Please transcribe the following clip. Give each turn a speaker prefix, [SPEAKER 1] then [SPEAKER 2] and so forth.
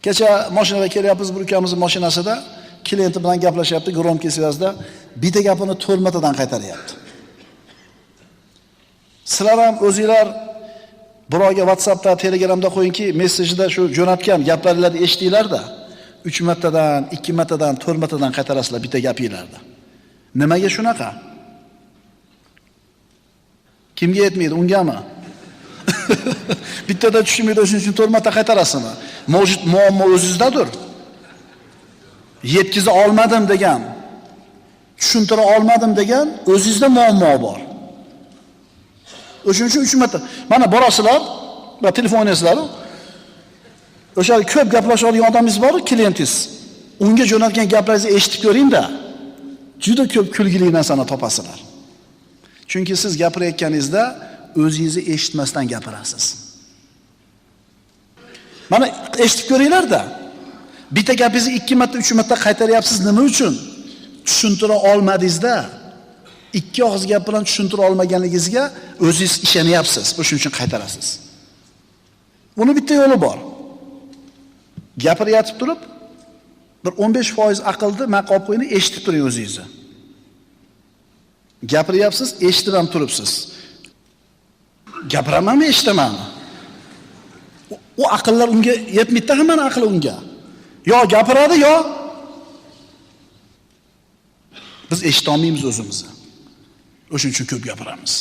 [SPEAKER 1] Kecha mashinada kelyapmiz, bir ukamizning mashinasida klienti bilan gaplashyapti, громкий связda bitta gapini 4 martadan qaytaryapti. Sizlar ham o'zinglar birovga WhatsAppda, Telegramda qo'yingki, messenjerda shu jo'natgan gaplaringlarni eshitinglar-da. 3 martadan, 2 martadan, 4 martadan qaytarasizlar bitta gapinglarni. Nimaga shunaqa? Kimga yetmaydi, ungami? Bittada tushunmaydi, o'shuning uchun 4 marta qaytarasizmi? Mavjud muammo o'zingizdadir. Yetkiza olmadim degan, tushuntira olmadim degan o'zingizda muammo bor. O'shuning uchun 3 marta. Mana borasizlar, va telefon o'ynaysizlar. O'sha ko'p gaplashadigan odamingiz bor, klientingiz. Unga jo'natgan gaplaringizni eshitib ko'ring-da. Juda ko'p kulgili narsani topasizlar. Chunki siz gapirayotganingizda o'zingizni eshitmasdan gapirasiz. Mana eshitib ko'ringlar-da. Bitta gapingizni 2 marta, 3 marta qaytaryapsiz nima uchun? Tushuntira olmadingizda. 2 og'iz gap bilan tushuntira olmaganligingizga o'zingiz ishonyapsiz. O'shuning uchun qaytarasiz. Buni bitta yo'li bor. Gapiryatib turib, bir 15% aqlni man olib qo'ying, eshitib turing o'zingizni. Gapiryapsiz, eshitib ham turibsiz. Gapiramanmi, eshitamanmi? U aqllar unga yetmaydi, hammani aqli unga. Yo gapiradi, yo biz eshita olmaymiz o'zimizni. O'shuning uchun ko'p gapiramiz.